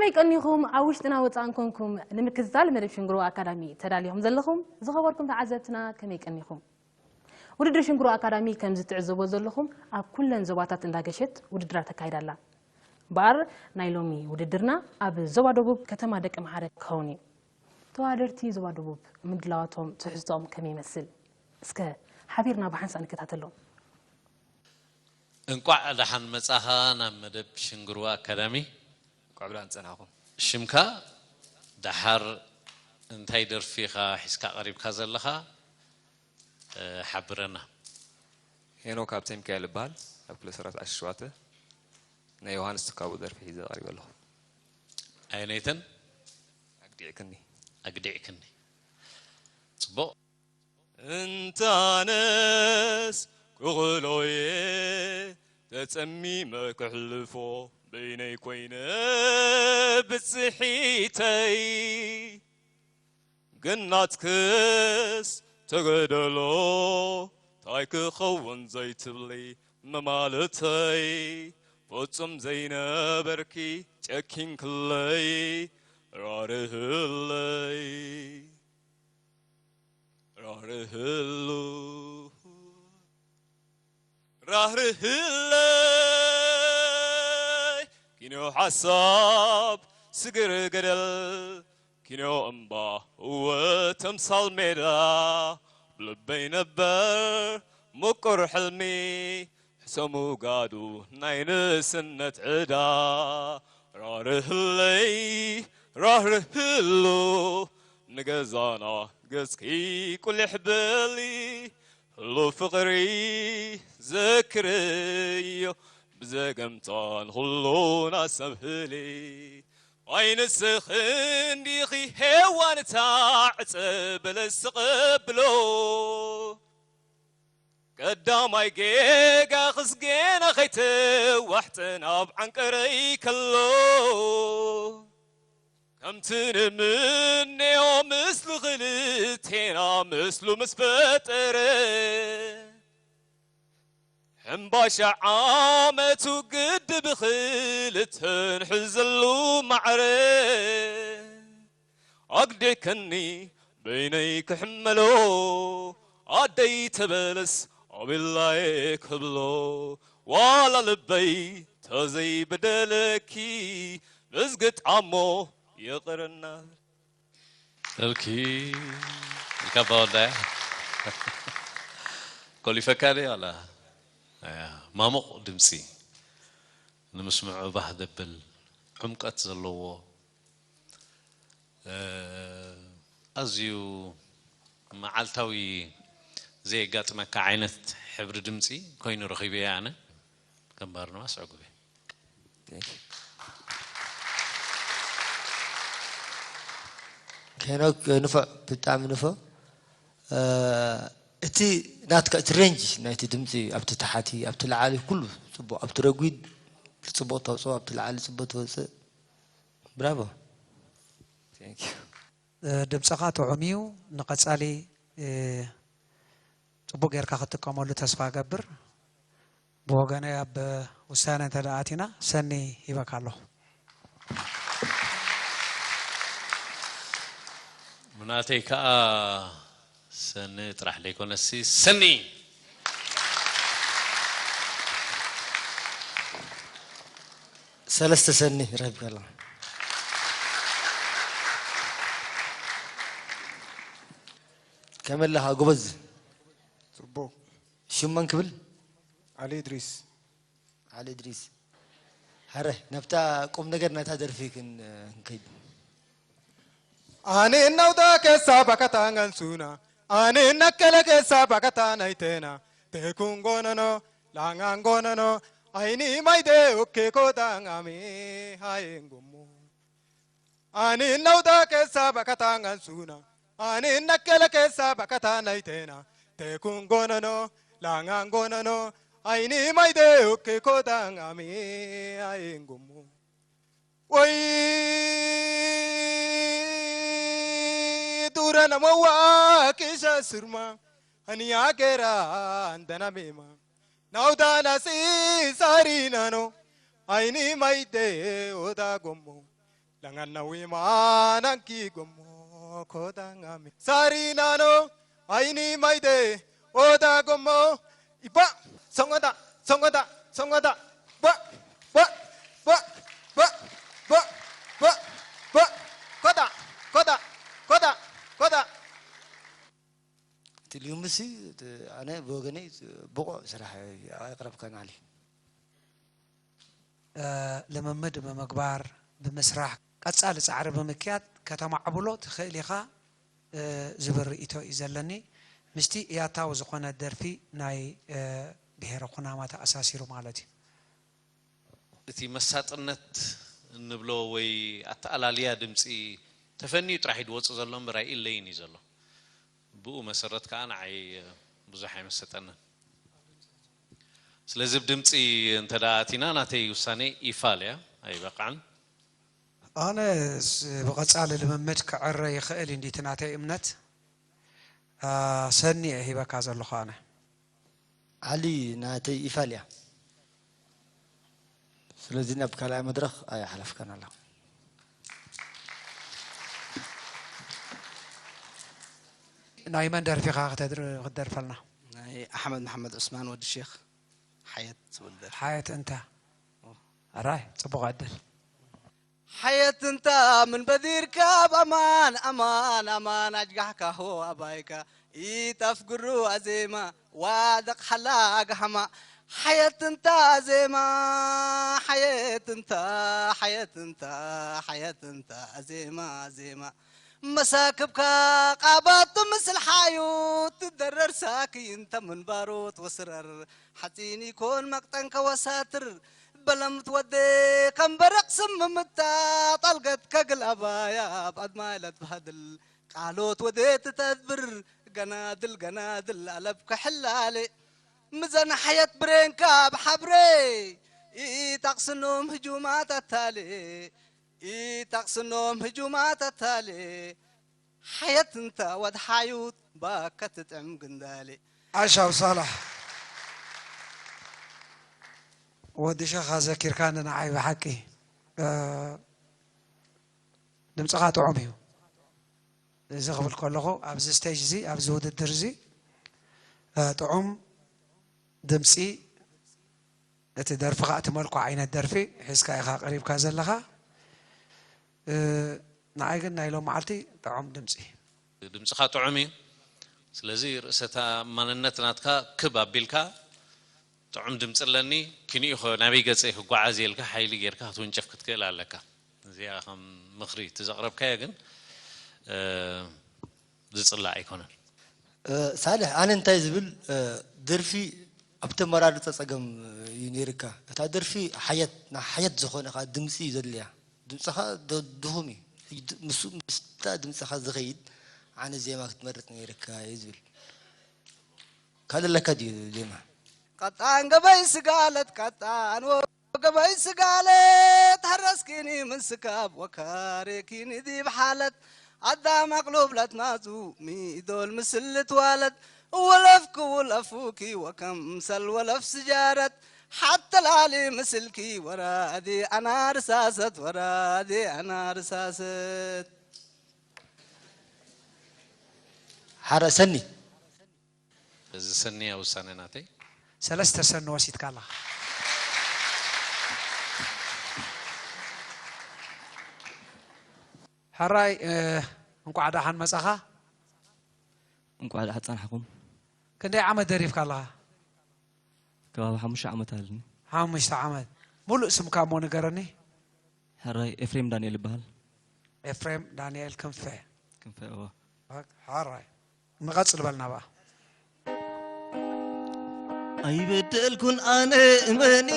ከመይ ቀኒኹም? ኣብ ውሽጥና ወፃእን ኮንኩም ንምክትታል መደብ ሽንግሮ ኣካዳሚ ተዳሊኹም ዘለኹም ዝኸበርኩም ተዓዘብትና ከመይ ቀኒኹም? ውድድር ሽንግሮ ኣካዳሚ ከም ዝትዕዘቦ ዘለኹም ኣብ ኩለን ዞባታት እንዳገሸት ውድድራ ተካይዳ ኣላ። እምበኣር ናይ ሎሚ ውድድርና ኣብ ዞባ ደቡብ ከተማ ደቂ ምሓረ ክኸውን እዩ። ተወዳደርቲ ዞባ ደቡብ ምድላዋቶም ትሕዝቶኦም ከመይ ይመስል? እስከ ሓቢርና ብሓንሳእ ንከታተሎም። እንቋዕ ደሓን መጻኻ ናብ መደብ ሽንግርዋ ኣካዳሚ። እንኳዕ ብደሓን ጸናሕኩም። ሽምካ ደሓር እንታይ ደርፊ ኢኻ ሒዝካ ቀሪብካ ዘለኻ ሓብረና። ሄኖክ ሃብተሚካኤል እበሃል። ኣብ ክፍለ ሰራዊት ዓሰርተ ሸውዓተ ናይ ዮሃንስ ትካቡ ደርፊ ሒዘ ቀሪበ ኣለኹ። ኣየነይተን? ኣግዲዕክኒ። ኣግዲዕክኒ። ጽቡቕ። እንታነስ ክኽእሎየ ተጸሚመ ክሕልፎ በይነይ ኮይነ ብጽሒተይ ግን ናትክስ ተገደሎ ታይ ክኸውን ዘይትብሊ መማልተይ ፍጹም ዘይነበርኪ ጨኪንክለይ ራርህለይ ራህርህሉ ራህርህለይ ኪኖ ሓሳብ ስግር ገደል ኪኖ እምባ እወ ተምሳል ሜዳ ብልበይ ነበር ምቁር ሕልሚ ሕሰሙ ጋዱ ናይ ንእስነት ዕዳ ራርህለይ ራህርህሉ ንገዛና ገጽኪ ቁሊሕ በሊ ህሉ ፍቕሪ ዘክርዮ ብዘገምታ ንኹሉና ሰብ ህሊ ኣይ ንስኺ እንዲኺ ሄዋን እታ ዕጸ በለስ ተቐብሎ ቀዳማይ ጌጋ ክስጌና ከይተዋሕጠን ኣብ ዓንቀረይ ከሎ ከምቲ ንምንዮ ምስሉ ክልቴና ምስሉ ምስ ፈጠረ ሕምባሻ ዓመቱ ግድብ ክልተን ሕዘሉ ማዕረ ኣግዲዕክኒ በይነይ ክሕመሎ ኣደይ ተበለስ ኣቤላየ ክብሎ ዋላ ልበይ ተዘይበደለኪ ንዝግጣሞ ይቕርና እልኪ ኢልካ ባወዳያ ኮሊፈካ ደ ኣላ ማሙቕ ድምፂ ንምስምዑ ባህ ደብል ዕምቀት ዘለዎ ኣዝዩ መዓልታዊ ዘየጋጥመካ ዓይነት ሕብሪ ድምፂ ኮይኑ ረኺበያ ኣነ። ገባር ነዋስ ዕጉበ። ሄኖክ ንፉዕ፣ ብጣዕሚ ንፉዕ። እቲ ናትካ እቲ ሬንጅ ናይቲ ድምፂ ኣብቲ ታሓቲ ኣብቲ ላዓሊ ኩሉ ፅቡቕ፣ ኣብቲ ረጒድ ፅቡቕ ተውፅኦ፣ ኣብቲ ላዓሊ ፅቡቕ ትወፅእ። ብራቮ። ድምፅኻ ጥዑም እዩ። ንቐፃሊ ፅቡቅ ጌርካ ክትጥቀመሉ ተስፋ እገብር። ብወገነይ ኣብ ውሳነ እንተ ኣቲና ሰኒ ሂበካ ኣለኹ። ብናተይ ከዓ ሰኒ ጥራሕ ዘይኮነሲ ሰኒ ሰለስተ ሰኒ ረኺብካ ኣለኻ። ከመይ ኣለኻ ጎበዝ? ጽቡቕ። ሽም መን ክብል? ዓሊ እድሪስ። ዓሊ እድሪስ። ሀረ ናብታ ቁም ነገር ናይታ ደርፊ ክን- ክንከይድ። Ani nauta kesa bakata ngansuna. Ani nakele kesa bakata naitena. Tekungonono, langangonono. Aini maide uke kodangami haengumu. Ani nauta kesa bakata ngansuna. Ani nakele kesa bakata naitena. Tekungonono, langangonono. Aini maide uke kodangami haengumu. Wai dura na mawa kisha sirma hani agera andana mema. Nauda na si sari nano aini maide oda gomo. Tangana wima nanki gomo kodangami. Sarinano aini maide oda gomo. Iba songoda songoda songoda. Ba ba ba ba ba ba ba. Koda koda koda koda. እቲ ልዩምሲ ኣነ ብወገነይ ብቑዕ ስራሕ ኣቕረብካናሊ። ልምምድ ብምግባር፣ ብምስራሕ፣ ቀጻሊ ጻዕሪ ብምክያድ ከተማዕብሎ ትኽእል ኢኻ ዝብል ርእይቶ እዩ ዘለኒ። ምስቲ ያታዊ ዝኾነ ደርፊ ናይ ብሄረ ኩናማ ተኣሳሲሩ ማለት እዩ። እቲ መሳጥነት እንብሎ ወይ ኣተኣላልያ ድምፂ ተፈንዩ ጥራሕ እዩ ዝወፅእ ዘሎ እምበር ኣይእለይን እዩ ዘሎ። ብኡ መሰረት ከዓ ንዓይ ብዙሕ ኣይመሰጠንን። ስለዚ ብድምፂ እንተ ደኣ ኣቲና ናተይ ውሳኔ ኢፋል እያ፣ ኣይበቕዕን። ኣነ ብቐጻሊ ልምምድ ክዕረ ይኽእል እዩ እንዲቲ ናተይ እምነት። ሰኒ እየ ሂበካ ዘለኹ ኣነ። ዓሊ ናተይ ኢፋል እያ። ስለዚ ናብ ካልኣይ መድረኽ ኣይሓለፍካን ኣለኹ። ናይ መን ደርፊ ኢኻ ክተድር- ክትደርፈልና? ናይ ኣሕመድ መሓመድ ዑስማን ወዲ ሼኽ ሓየት ዝብል ደርፊ። ሓየት እንታ ኣራይ ጽቡቕ ዕድል። ሓየት እንታ ምን በዲርካ ኣብ ኣማን ኣማን ኣማን ኣጅጋሕካ ሆ ኣባይካ ኢጣፍ ግሩ ኣዜማ ዋደቕ ሓላ ኣግሃማ ሓየት እንታ ኣዜማ ሓየት እንታ ሓየት እንታ ሓየት እንታ ኣዜማ ኣዜማ መሳክብካ ቃባቱ ምስል ሓዩ ትደረር ሳኪ እንተ ምንባሩ ትወስረር ሓፂን ይኮን መቅጠን ከወሳትር በለምት ወዴ ከም በረቅ ስምምታ ጣልገት ከግል ኣባያ ኣብ ኣድማይ ለትባህድል ቃሎት ወዴ ትተድብር ገናድል ገናድል ኣለብ ከሕላሌ ምዘን ሓየት ብሬንካ ኣብ ሓብሬ ኢጣቅስኖም ህጁማት ኣታሌ ኢጣቅስኖም ህጁማት ኣታሌ ሓየት እንተ ወድ ሓዩት ባከ ትጥዕም ግንዳሌ። ዓሽ ኣብ ሳላሕ ወዲ ሸኻ ዘኪርካኒ ንዓይ ብሓቂ ድምፅኻ ጥዑም እዩ። እዚ ክብል ከለኹ ኣብዚ ስቴጅ እዚ ኣብዚ ውድድር እዚ ጥዑም ድምፂ እቲ ደርፊ ከዓ እቲ መልክዑ ዓይነት ደርፊ ሒዝካ ኢኻ ቀሪብካ ዘለኻ። ንዓይ ግን ናይ ሎም መዓልቲ ጥዑም ድምፂ። ድምፅኻ ጥዑም እዩ። ስለዚ ርእሰ ተኣማንነት ናትካ ክብ ኣቢልካ ጥዑም ድምፂ ኣለኒ፣ ክንኡ ኸ ናበይ ገፀይ ክጓዓዝ እየ ኢልካ ሓይሊ ጌርካ ክትውንጨፍ ክትክእል ኣለካ። እዚኣ ከም ምኽሪ እቲ ዘቕረብካዮ ግን ዝፅላእ ኣይኮነን። ሳልሕ ኣነ እንታይ ዝብል ደርፊ ኣብቲ ኣመራርፃ ፀገም እዩ ነይርካ። እታ ደርፊ ሓየት ሓየት ዝኾነ ድምፂ እዩ ዘድልያ። ድምፅኻ ድኹም እዩ። ምስታ ድምፅኻ ዝኸይድ ዓይነት ዜማ ክትመርፅ ነይርካ እዩ ዝብል። ካልእ ኣለካ ድዩ ዜማ? ቀጣን ገበይ ስጋለት ቀጣን ወገበይ ስጋለት ሃረስኪኒ ምን ስካብ ወካሬኪኒ ዲብ ሓለት ኣዳም ኣቅሉብ ለትናዙ ሚዶል ምስል ልትዋለት ወለፍክ ውለፉኪ ወከምሰል ወለፍ ስጃረት ሓተ ላሊ ምስልኪ ወራዲ ኣናርሳሰት ወራዲ ኣናርሳሰት ሓረ ሰኒ እዚ ሰኒ እያ ውሳነ ናተይ። ሰለስተ ሰኒ ወሲድካ ኣለኻ። ሕራይ እንቋዕ ደሓን መጻኻ። እንቋዕ ደሓን ጸናሕኩም። ክንደይ ዓመት ደሪፍካ ኣለኻ? ከባቢ ሓሙሽተ ዓመት ኣለኒ። ሓሙሽተ ዓመት። ሙሉእ ስምካ እሞ ንገረኒ። ሕራይ ኤፍሬም ዳንኤል ይበሃል። ኤፍሬም ዳንኤል ክንፈ። ክንፈ እወ። ሕራይ ንቐጽል በልና ብኣ። ኣይበደልኩን ኣነ እመኒ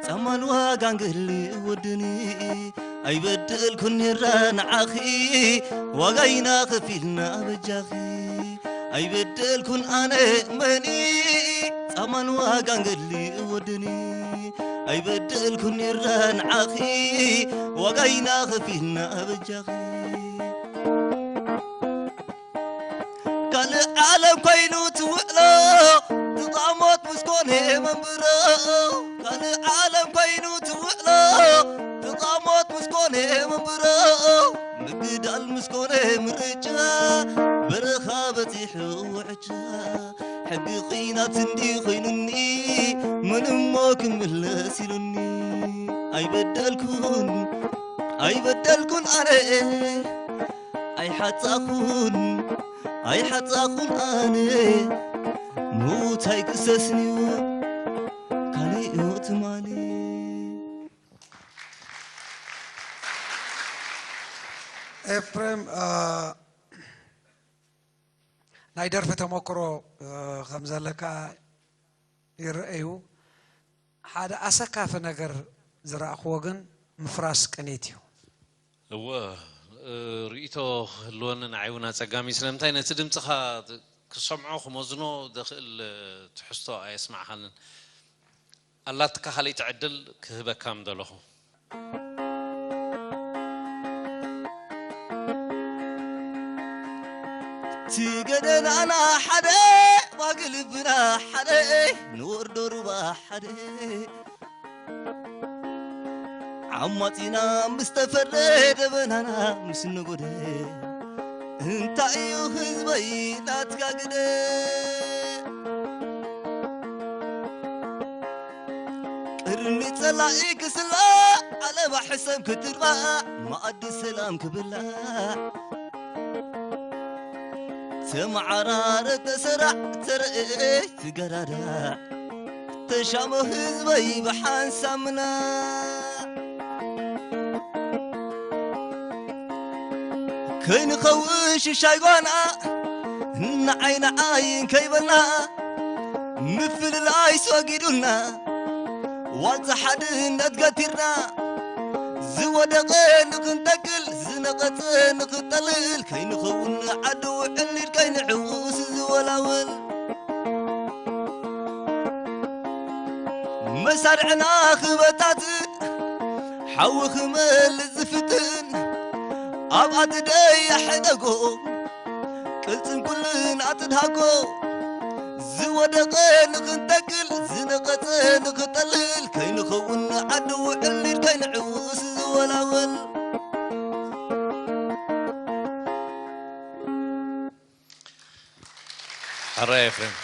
ጻማን ዋጋን ገሊ ወድኒ ኣይበደልኩን ኔራ ንዓኺ ዋጋይና ከፊልና በጃኺ ኣይበደልኩን ኣነ እመኒ ጻማን ዋጋን ገሊ ወድኒ ኣይበደልኩን ኔራ ንዓኺ ዋጋይና ከፊልና በጃኺ ካልእ ዓለም ኮይኑ ትውዕሎ ትቓሞት ምስ ኮነ መንብሮ ካልእ ዓለም ኮይኑ ትውዕሎ ትቓሞት ምስ ኮነ ምብሮ ምግዳል ምስ ኮነ ምርጫ በረኻ በጺሑ ውዕጫ ሕጊ ኺናት እንዲ ኾይኑኒ ምንሞ ክምለስ ኢሉኒ ኣይበደልኩን ኣይበደልኩን ኣነ ኣይሓጻኹን ኣይሓጻኹን ኣነ ምዉት ኣይክሰስንዩ ካልእ እዩ ትማሊ ኤፍሬም ናይ ደርፊ ተመክሮ ከም ዘለካ ይረአ እዩ። ሓደ ኣሰካፊ ነገር ዝረኣኽዎ ግን ምፍራስ ቅኒት እዩ። እወ ርእይቶ ክህልወኒ ንዓይ እውን ኣጸጋሚ እዩ። ስለምንታይ ነቲ ድምጽኻ ክሰምዖ ክመዝኖ ዘኽእል ትሕዝቶ ኣየስማዕኻንን። ኣላትካ ካልኣይቲ ዕድል ክህበካ ምደለኹ። ትገደናና ሓደ ባህጊ ልብና ሓደ ንወርዶ ሩባ ሓደ ዓማጺና ምስ ተፈርደ ደበናና ምስ ነጎደ እንታይ እዩ ህዝበይ ናትካ ግደ ቅድሚ ጸላኢ ክስላእ ዓለባ ሕሰም ክትርባእ መኣዲ ሰላም ክብላዕ ተመዓራረ ተሰራዕ ተረእይ ትገዳዳዕ ተሻሞ ህዝበይ ብሓንሳምና ከይንኸውን ሽሻይ ጓና ንዓይ ንዓይ እንከይበልና ምፍልላይ ስወጊዱና ዋልታ ሓድነት ገቲርና ዝወደቐ ንኽንተክል ዝነቐጸ ንኽንጠልል ከይንኸውን ዓዲ ውዕል ኢድ ከይንዕውስ ዝወላወል መሳርዕና ክበታትን ሓዊ ክመልእ ዝፍትን ኣብ ኣቲ ደይ ኣሕደጎ ቅልጽም ኩልን ኣትድሃጎ ዝወደቐ ንኽንተክል ዝነቐጸ ንኽጠልል ከይንኸውን ዓዲ ውዕል ኢድ ከይንዕውስ ዝወላወል ሕራይ ኤፍሬም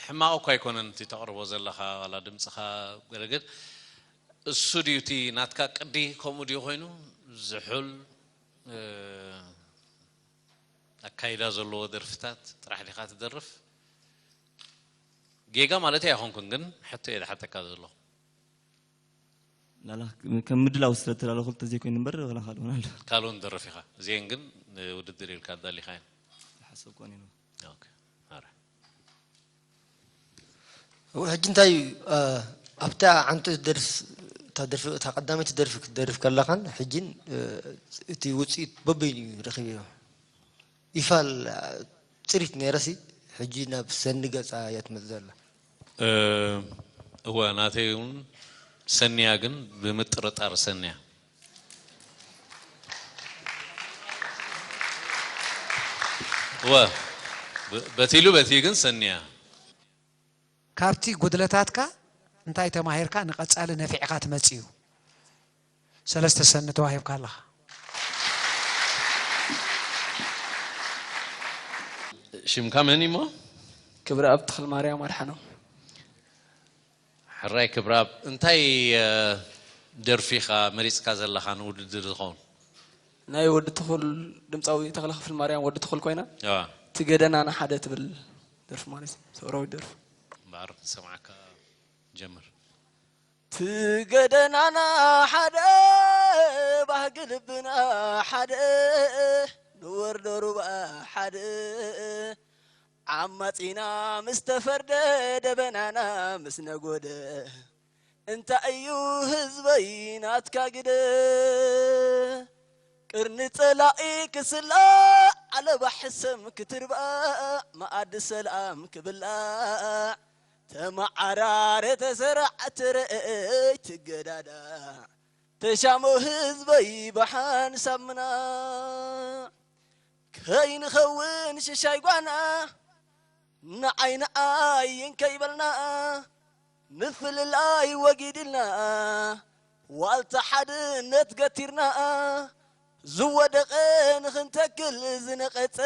ሕማቕ እኳ ኣይኮነን እቲ ተቕርቦ ዘለኻ ዋላ ድምፅኻ ገለግል እሱ ድዩ እቲ ናትካ ቅዲ ከምኡ ድዩ ኮይኑ ዝሑል ኣካይዳ ዘለዎ ደርፍታት ጥራሕ ዲኻ ትደርፍ ጌጋ ማለት ኣይኮንኩን ግን ሕቶ እየ ዝሓተካ ዘለኹ ላላ ከም ምድላው ስለ ተላለኹ ተዘይኮይኑ እምበር ላ ካልእ እውን ኣሎ ካልኡ ንደርፍ ኢኻ እዚአን ግን ውድድር ኢልካ ኣዳሊኻየን ዝሓሰብኳን ኢሉ ሕጂ እንታይ ኣብታ ዓንቱ ደርፍ እታ ደርፊ እታ ቀዳመይቲ ደርፊ ክትደርፍ ከለኻን ሕጂን እቲ ውፅኢት በበይኑ እዩ ረኺብዮ ይፋል ፅሪት ነይረሲ ሕጂ ናብ ሰኒ ገፃ እያ ትመፅእ ዘላ እወ ናተይ እውን ሰኒያ ግን ብምጥርጣር ሰኒያ እወ በቲሉ በቲ ግን ሰኒያ ካብቲ ጉድለታትካ እንታይ ተማሂርካ ንቐፃሊ ነፊዕካ ትመፅእ እዩ ሰለስተ ሰኒ ተዋሂብካ ኣለኻ። ሽምካ መን እሞ? ክብረኣብ ተኽለማርያም ኣድሓኖም። ሕራይ ክብረኣብ እንታይ ደርፊ ኢኻ መሪጽካ ዘለኻ ንውድድር ዝኸውን? ናይ ወዲ ትኹል ድምፃዊ ተኽለ ክፍለማርያም ወዲ ትኹል ኮይና እቲ ገደናና ሓደ ትብል ደርፊ ማለት እዩ። ሰውራዊት ደርፊ። እምበኣር ክንሰምዓካ ጀምር። ትገደናና ሓደ ባህጊ ልብና ሓደ ንወርዶ ሩባ ሓደ ዓማጺና ምስ ተፈርደ ደበናና ምስ ነጎደ እንታይ እዩ ህዝበይ ናትካ ግደ ቅርኒ ጸላኢ ክስላእ ዓለባ ሕሰም ክትርባእ መኣዲ ሰላም ክብላዕ ተመዓራረ ተሰራዕ ትረእይ ትገዳዳዕ ተሻሞ ህዝበይ ብሓንሳብ ምናዕ ከይንኸውን ሽሻይ ጓና ንዓይ ንዓይ እንከይበልና ምፍልላይ ወጊድልና ዋልታ ሓድነት ገቲርና ዝወደቐ ንኽንተክል ዝነቐጸ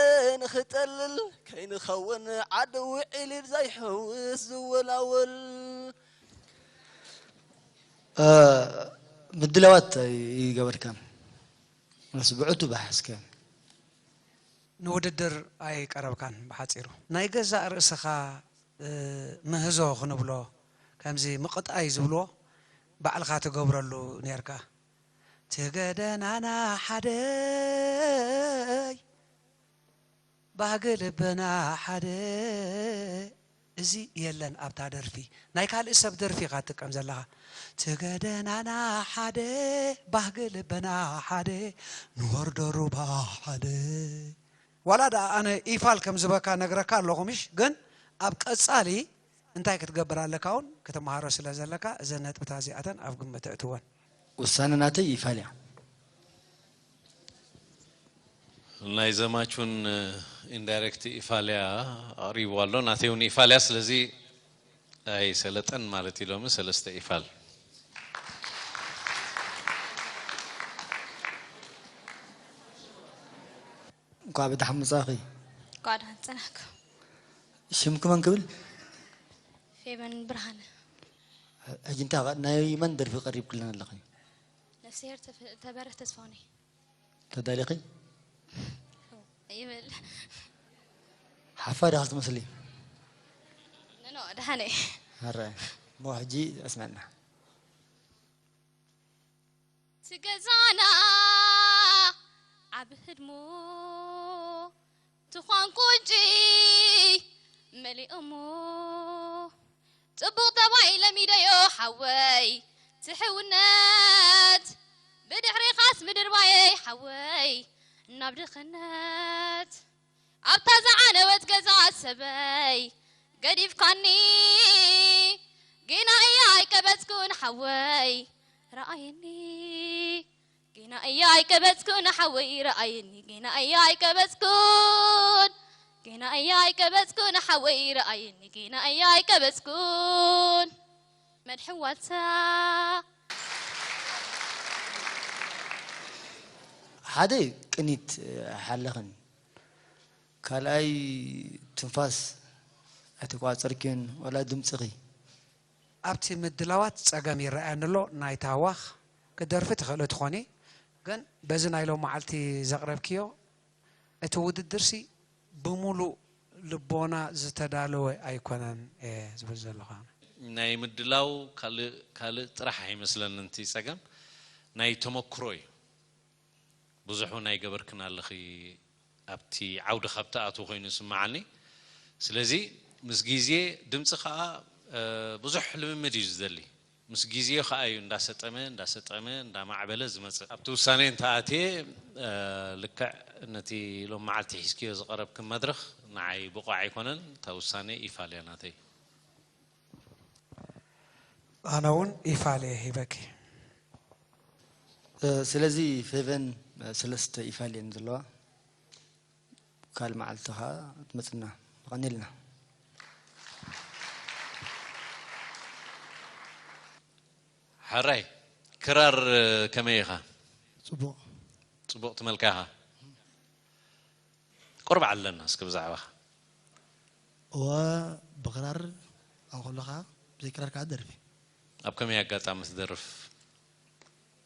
ንኽጠልል ከይንኸውን ዓዲ ውዒል ዘይሕውስ ዝወላወል። ምድላዋት ኣይገበርካን፣ ምስ ብዕቱ ባሕስከ። ንውድድር ኣይቀረብካን። ብሓጺሩ ናይ ገዛእ ርእስኻ ምህዞ ክንብሎ፣ ከምዚ ምቕጣይ ዝብልዎ፣ ባዕልኻ ትገብረሉ ኔርካ። ትገደናና ሓደይ ባህጊ ልብና ሓደ። እዚ የለን ኣብታ ደርፊ። ናይ ካልእ ሰብ ደርፊ ኢኻ ትጥቀም ዘለኻ። ትገደናና ሓደ፣ ባህጊ ልብና ሓደ፣ ንወርዶ ሩባ ሓደ። ዋላ ደኣ ኣነ ኢፋል ከም ዝበካ ነግረካ ኣለኹ ምሽ፣ ግን ኣብ ቀጻሊ እንታይ ክትገብር ኣለካ እውን ክትመሃሮ ስለ ዘለካ እዘን ነጥብታት እዚኣተን ኣብ ግምት እትወን። ውሳነ ናተይ ኢፋል እያ። ናይ ዘማቹን ኢንዳይሬክት ኢፋልያ ኣቕሪቡ ኣሎ። ናተይ እውን ኢፋልያ፣ ስለዚ ኣይሰለጠን ማለት እዩ። ሎሚ ሰለስተ ኢፋል። እንኳዕ ብደሓን መጻእኺ። እንኳዕ ደሓን ጸናሕኩ። ሽምኪ መን ክብል? ፌበን ብርሃነ። ሕጂ እንታይ ኸ-፣ ናይ መን ደርፊ ቀሪብክልና ኣለኺ? ነፍስሄር ተፈ- ተበረህ ተስፋሁነይ። ተዳሊኺ? ይበል። ሓፋ ዲኻ ትመስሊ? ኖ ደሓነ። ኣረ፣ እሞ ሕጂ ኣስመዕና። ትገዛና ዓብ ህድሞ ትዃን ቁንጪ መሊኦሞ ጽቡቕ ጠባይ ለሚደዮ ሓወይ ትሕውነት ብድሕሪኻስ ምድርባየይ ሓወይ ናብ ድኽነት ኣብታ ዝዓነወት ገዛ ሰበይ ገዲፍካኒ ጌና እያ ኣይቀበጽኩን ሓወይ ረኣየኒ ጌና እያ ኣይቀበጽኩን ሓወይ ረኣየኒ ጌና እያ ኣይቀበጽኩን ጌና እያ ኣይቀበጽኩን ሓወይ ረኣየኒ ጌና እያ ኣይቀበጽኩን መድሕን ዋልታ ሓደ ቅኒት ሓለኽን ካልኣይ ትንፋስ ኣይተቋጸርክዮን ዋላ ድምጽኺ። ኣብቲ ምድላዋት ጸገም ይረኣየኒ ኣሎ። ናይታ ዋኽ ክደርፊ ትኽእሊ ትኾኒ፣ ግን በዚ ናይ ሎም መዓልቲ ዘቕረብክዮ እቲ ውድድርሲ ብምሉእ ልቦና ዝተዳለወ ኣይኮነን እየ ዝብል ዘለኹ ኣነ። ናይ ምድላው ካልእ ካልእ ጥራሕ ኣይመስለንን እቲ ጸገም ናይ ተመክሮ እዩ። ብዙሕ እውን ኣይገበርክን ኣለኺ ኣብቲ ዓውዲ ካብ ትኣትዉ ኮይኑ ይስምዓኒ። ስለዚ ምስ ግዜ ድምፂ ከዓ ብዙሕ ልምምድ እዩ ዝደሊ። ምስ ግዜ ከዓ እዩ እንዳሰጠመ እንዳሰጠመ እንዳማዕበለ ዝመፅእ። ኣብቲ ውሳነ እንተኣትየ ልክዕ ነቲ ሎም መዓልቲ ሒዝክዮ ዝቐረብክን መድረኽ ንዓይ ብቑዕ ኣይኮነን። እታ ውሳነ ኢፋል እያ ናተይ። ኣነ እውን ኢፋል እየ ሂበኪ። ስለዚ ፌቨን ሰለስተ ኢፋል እየን ዘለዋ። ካልእ መዓልቲ ከዓ ትመፅና። የቐንየልና። ሕራይ ክራር ከመይ ኢኻ? ፅቡቕ። ፅቡቕ ትመልካ ኢኻ። ቁርብ ዓለና እስኪ ብዛዕባኻ። እወ ብክራር ኣብ ከለኻ ብዘይ ክራር ከዓ ደርፊ። ኣብ ከመይ ኣጋጣሚ ትደርፍ?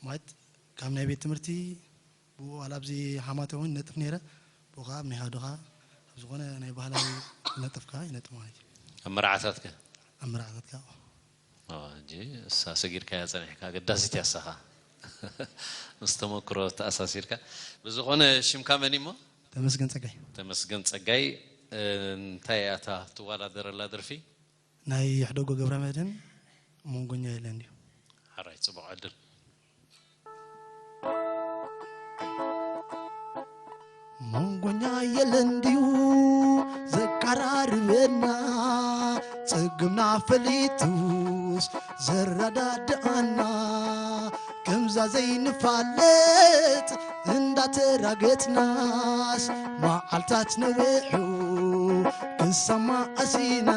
ማለት ካብ ናይ ቤት ትምህርቲ ብኡ ዋላ ኣብዚ ሓማተ እውን ይነጥፍ ነይረ። ብኡ ከዓ ኣብ ናይ ሃዱኻ ኣብ ዝኾነ ናይ ባህላዊ ይነጥፍ ከዓ ይነጥፍ ማለት እዩ። ኣብ መርዓታት ከ? ኣብ መርዓታት ከዓ ሕጂ እሳ ሰጊርካያ ፀኒሕካ ኣገዳሲት እያ እሳኻ ምስ ተመክሮ ተኣሳሲርካ። ብዝኾነ ሽምካ መን እሞ? ተመስገን ፀጋይ። ተመስገን ፀጋይ። እንታይ እያ እታ ትወዳደረላ ደርፊ? ናይ ሕደጎ ገብረመድህን መንጎኛ የለን ድዩ? ሓራይ ፅቡቕ ዕድል። መንጎኛ የለን ድዩ ዘቀራርበና ጸግምና ፈሊጡስ ዘረዳድኣና ከምዛ ዘይንፋለጥ እንዳተራገጽናስ መዓልታት ነዊሑ ክሳማ ኣሲና።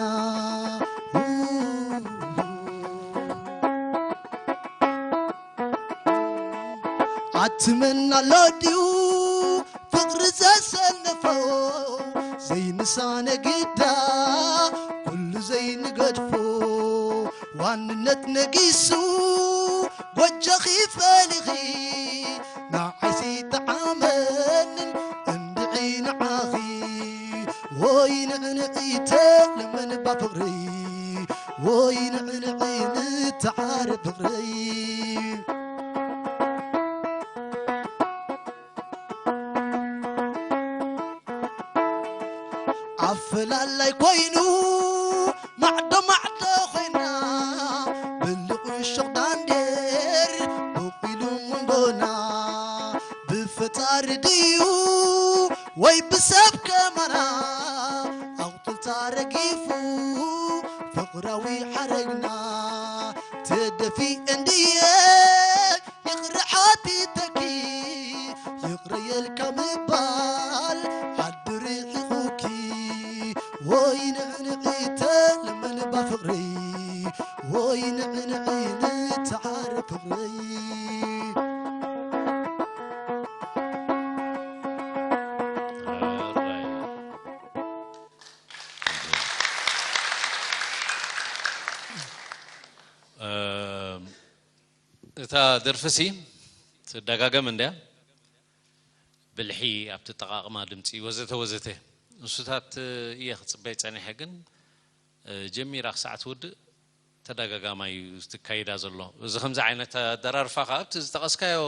ትመና ኣሎ ድዩ ፍቕሪ ዘሰነፎ ዘይንሳነ ግዳ ኩሉ ዘይንገድፎ ዋንነት ነጊሱ ጎጆኺ ፈሊኺ ንዓይሲ ተዓመንን እንድዒ ንዓኺ ወይ ንዕንዒ ተለመንባ ፍቕሪ ወይ ንዕንዒ ንተዓረ ፍቕሪ ኣፈላላይ ኮይኑ ማዕዶ ማዕዶ ኮይና ብልቑ ሾቕ ዳንዴር ቦቂሉ መንጎና ብፈጣሪ ድዩ ወይ ብሰብ ከማና ኣቑፅልታ ረጊፉ ፍቕራዊ ሓረግና ተደፊ እንድየ ይቕሪ ሓቲተኪ ይቕረየልካ ምባል ዓዲ ርሒቑኪ ወይ ንዕንዒ ተለመንባ ፍቕሪ ወይ ንዕንዒ ንተዓረ ፍቕሪ እታ ደርፍሲ ትደጋገም እንድያ። ብልሒ ኣብቲ ኣጠቓቕማ ድምፂ ወዘተ ወዘተ ንሱታት እየ ክፅበይ ፀኒሐ፣ ግን ጀሚራ ክሳዕ ትውድእ ተደጋጋማይ እዩ ዝትካይዳ ዘሎ። እዚ ከምዚ ዓይነት ኣደራርፋ ከዓ ኣብቲ ዝጠቐስካዮ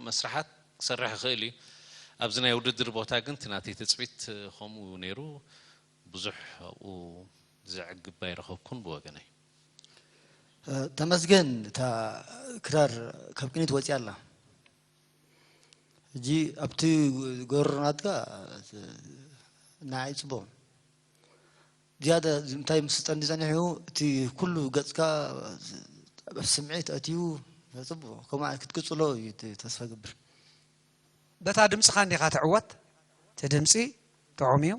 መስርሓት ክሰርሕ ይኽእል እዩ። ኣብዚ ናይ ውድድር ቦታ ግን እቲ ናተይ ትፅቢት ከምኡ ነይሩ። ብዙሕ ኣብኡ ዘዕግብ ኣይረኸብኩን ብወገነይ። ተመስገን እታ ክራር ካብ ቅኒት ወፂኣ ኣላ። ሕጂ ኣብቲ ጎረሮ ናትካ ንዓይ ፅቡቕ ዝያዳ እንታይ ምስ ጸንዲ ጸኒሑ እቲ ኩሉ ገጽካ ኣብ ስምዒት ኣትዩ ጽቡቕ ከምኡ ክትቅጽሎ እዩ ተስፋ ገብር። በታ ድምፅኻ እንዲኻ ትዕወት። እቲ ድምፂ ጥዑም እዩ።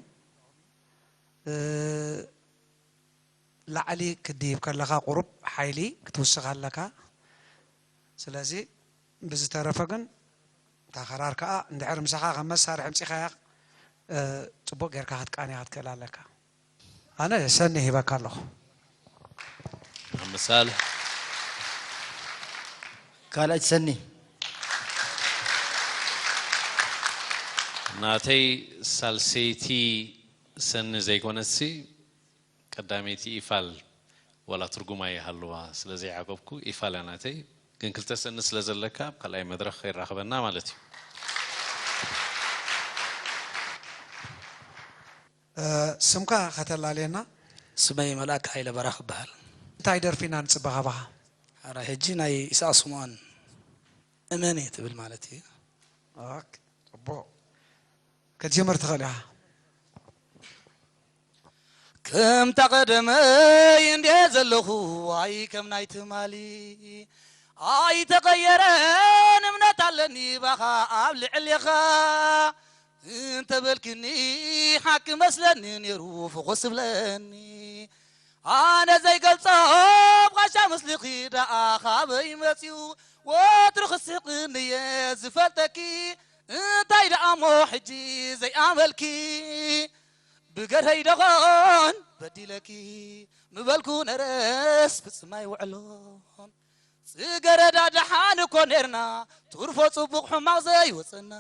ላዕሊ ክትድይብ ከለኻ ቁሩብ ሓይሊ ክትውስኽ ኣለካ። ስለዚ ብዝተረፈ ግን እታ ክራር ከኣ እንድሕር ምሳኻ ከም መሳርሒ ኣምጺኻያ ጽቡቕ ጌርካ ክትቃንያ ክትክእል ኣለካ። ኣነ ሰኒ ሂበካ ኣለኹ። ምሳል ካልኣይቲ ሰኒ ናተይ ሳልሰይቲ ሰኒ ዘይኮነትሲ ቀዳመይቲ ኢፋል ዋላ ትርጉም ኣይሃልዋ ስለ ዘይዓቀብኩ ኢፋል እያ ናተይ። ግን ክልተ ሰኒ ስለ ዘለካ ኣብ ካልኣይ መድረኽ ከይራኸበና ማለት እዩ። ስምካ ከተላልየና? ስመይ መልኣክ ሃይለ በራኽ እበሃል። እንታይ ደርፊ ኢና ንፅበ ካባኻ? ሓራይ ሕጂ ናይ ኢሳቕ ስምኦን እመኒ ትብል ማለት እዩ። ኦክ፣ ፅቡቕ። ክትጅምር ትኽእል ኢኻ። ከምታ ቀደመይ እንድየ ዘለኹ ኣይ ከም ናይ ትማሊ ኣይተቐየረን እምነት ኣለኒ ባኻ ኣብ ልዕሌኻ እንተበልክኒ ሓቂ መስለኒ ነይሩ ፍኹስ ብለኒ ኣነ ዘይገልጾ ብቓሻ ምስልኺ ደኣ ካበይ መጺኡ ወትሩ ክስሕቕኒ እየ ዝፈልጠኪ እንታይ ደኣ እሞ ሕጂ ዘይኣመልኪ ብገርሀይ ደኾን በዲለኪ ምበልኩ ነረስ ፍጽም ኣይውዕሎን ጽገረዳ ደሓን እኮ ኔርና ትርፎ ጽቡቕ ሕማቕ ዘይወጸና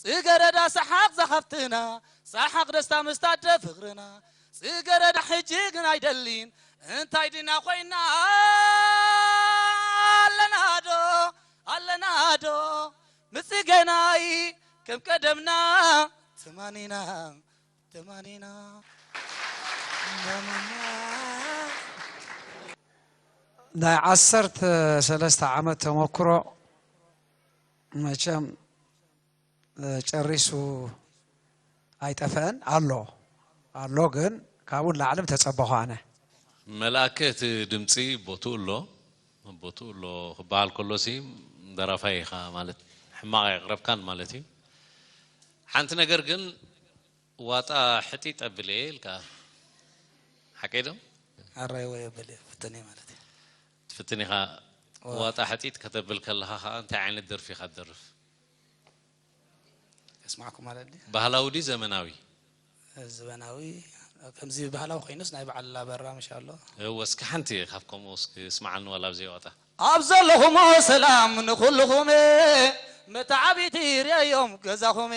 ጽገረዳ ሰሓቕ ዝሃብትና ሰሓቕ ደስታ ምስታደ ፍቕርና ጽገረዳ ሕጂ ግን ኣይደሊን እንታይ ድና ኮይና ኣለናዶ ኣለናዶ ምጽገናይ ከም ቀደምና ተማኒና ተማኒና ናይ ዓሰርተ ሰለስተ ዓመት ተመክሮ መቸም ጨሪሱ ኣይጠፈአን ኣሎ ኣሎ ግን ካብኡ ንላዕሊ ምተፀበኹ ኣነ። መልኣከ እቲ ድምፂ ቦትኡ ኣሎ ቦትኡ ኣሎ ክበሃል ከሎሲ ደራፋይ ኢኻ ማለት ሕማቕ ኣየቕረብካን ማለት እዩ። ሓንቲ ነገር ግን ዋጣ ሕጢጥ ኣብለ ኢልካ ሓቀይ ዶ? ኣራይ ወይ ኣብለ ፍተነ ማለት እዩ። ትፍትን ኢኻ። ዋጣ ሕጢጥ ከተብል ከለኻ ከዓ እንታይ ዓይነት ደርፊ ኢኻ ትደርፍ? ስማዕኩም ማለት ድዩ? ባህላዊ ድዩ ዘመናዊ? ዘበናዊ ከምዚ ባህላዊ ኮይኑስ ናይ በዓል ኣበራ ምሻ ኣሎ። እወ፣ እስኪ ሓንቲ ካብ ከምኡ እስኪ ስማዓኒ ዋላ ኣብ ዘይወጣ። ኣብ ዘለኹሞ ሰላም ንኹልኹም መተዓቢቲ ርእዮም ገዛኹም።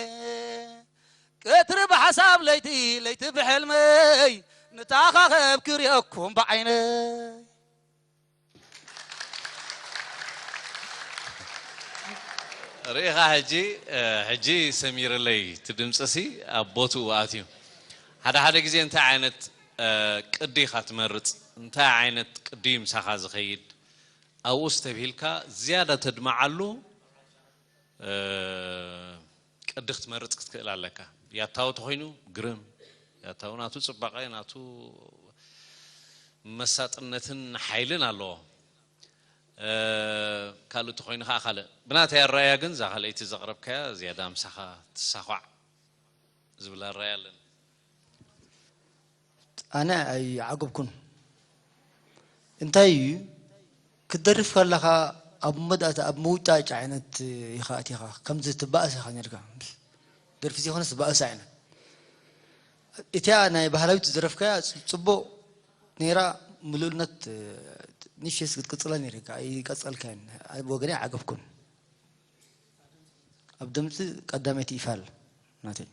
ቀትሪ ብሓሳብ ለይቲ ለይቲ ብሕልመይ ንተኻኸብ ክርእየኩም ብዓይነይ። ርኢኻ ሕጂ ሕጂ ሰሚርለይ እቲ ድምፅሲ ኣብ ቦትኡ ኣትዩ። ሓደ ሓደ ግዜ እንታይ ዓይነት ቅዲ ኢኻ ትመርፅ? እንታይ ዓይነት ቅዲ እዩ ምሳኻ ዝኸይድ? ኣብኡ ስተብሂልካ ዝያዳ ተድምዓሉ ቅዲ ክትመርፅ ክትክእል ኣለካ። ያታዊ ተኾይኑ ግርም፣ ያታዊ ናቱ ፅባቐ፣ ናቱ መሳጥነትን ሓይልን ኣለዎ። ካልእ ተኾይኑ ከዓ ካልእ። ብናተይ ኣረኣያ ግን እዛ ካልኣይቲ ዘቕረብካያ ዝያዳ ምሳኻ ትሳዃዕ ዝብል ኣረኣያ ኣለኒ። ኣነ ኣይዓገብኩን። እንታይ እዩ ክትደርፍ ከለኻ ኣብ መወዳእታ ኣብ ምውጫጭ ዓይነት ኢኻ ኣቲኻ ከምዚ ትባእስ ኢኻ ነርካ። ደርፊ ዘይኮነስ ትባእስ ዓይነት እቲኣ ናይ ባህላዊት ዝደረፍካያ ጽቡቕ ነይራ። ምሉእነት ንሽስ ክትቅጽላ ነይርካ ኣይቀጸልካን። ወገነይ ዓገብኩን። ኣብ ድምጺ ቀዳመይቲ ይፋል ናተይ።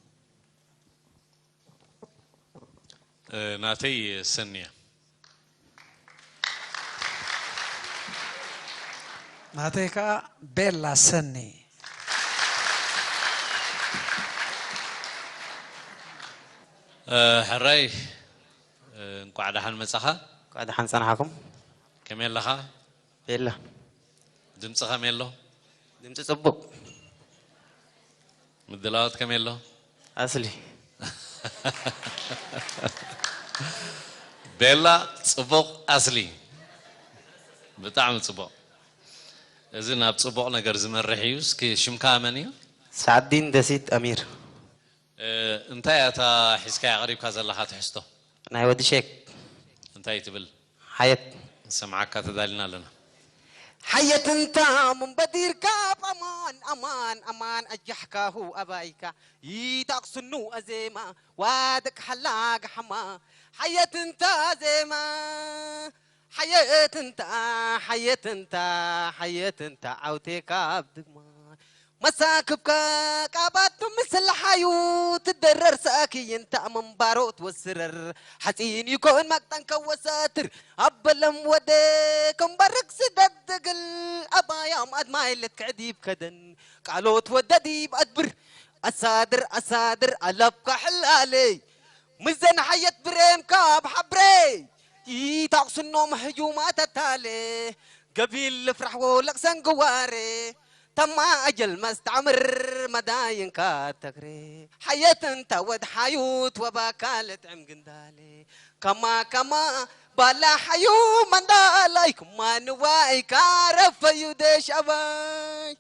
ናተይ ሰኒ እያ። ናተይ ከዓ ቤላ ሰኒ። ሕራይ እንቋዕ ደሓን መጻኻ። እንቋዕ ደሓን ጸናሕኩም። ከመይ ኣለኻ? ቤላ ድምፂ ከመይ ኣሎ? ድምፂ ፅቡቅ። ምድላዋት ከመይ ኣሎ? ኣስሊ ቤላ ፅቡቅ ኣስሊ ብጣዕሚ ፅቡቅ። እዚ ናብ ፅቡቅ ነገር ዝመርሕ እዩ። እስኪ ሽምካ መን እዩ? ሳዕዲን ደሲት ኣሚር። እንታይ እያ እታ ሒዝካያ ቀሪብካ ዘለኻ ትሕዝቶ? ናይ ወዲ ሼክ። እንታይ ትብል? ሓየት ንሰምዓካ ተዳሊና ኣለና። ሓየት እንታ ምንበዲርካ ኣማን ኣማን ኣማን ኣጃሕካሁ ኣባይካ ይታቕስኑ ኣዜማ ዋደቅ ሓላ ገሓማ ሓየት እንታ ዜማ ሓየት እንታ ሓየት እንታ ሓየት እንታ ዓውቴካ ኣብ ድግማ መሳክብካ ቃባቱ ምስልሓዩ ትደረር ሳኪ እንታ ምንባሮ ትወስረር ሓፂን ይኮን ማቅጠን ከወሳትር ኣበለም ወደ ክንበርክ ስደት ትግል ኣባያም ኣድማይለት ክዕዲብ ከደን ቃሎት ወደዲብ ኣድብር ኣሳድር ኣሳድር ኣለብካ ሕላለይ ምዘን ሓየት ብሬም ካብ ሓብሬ ይታቕስኖም ህዩማት ኣታለ ገቢል ልፍራሕ ወለቕ ሰንግዋሬ ተማ ኣጀል መስተዕምር መዳይንካ ተግሬ ሓየት እንታ ወድ ሓዩት ወባካ ልጥዕም ግንዳሌ ከማ ከማ ባላ ሓዩ መንዳላይ ክማ ንዋይ ካረፈዩ ደሽ ኣባይ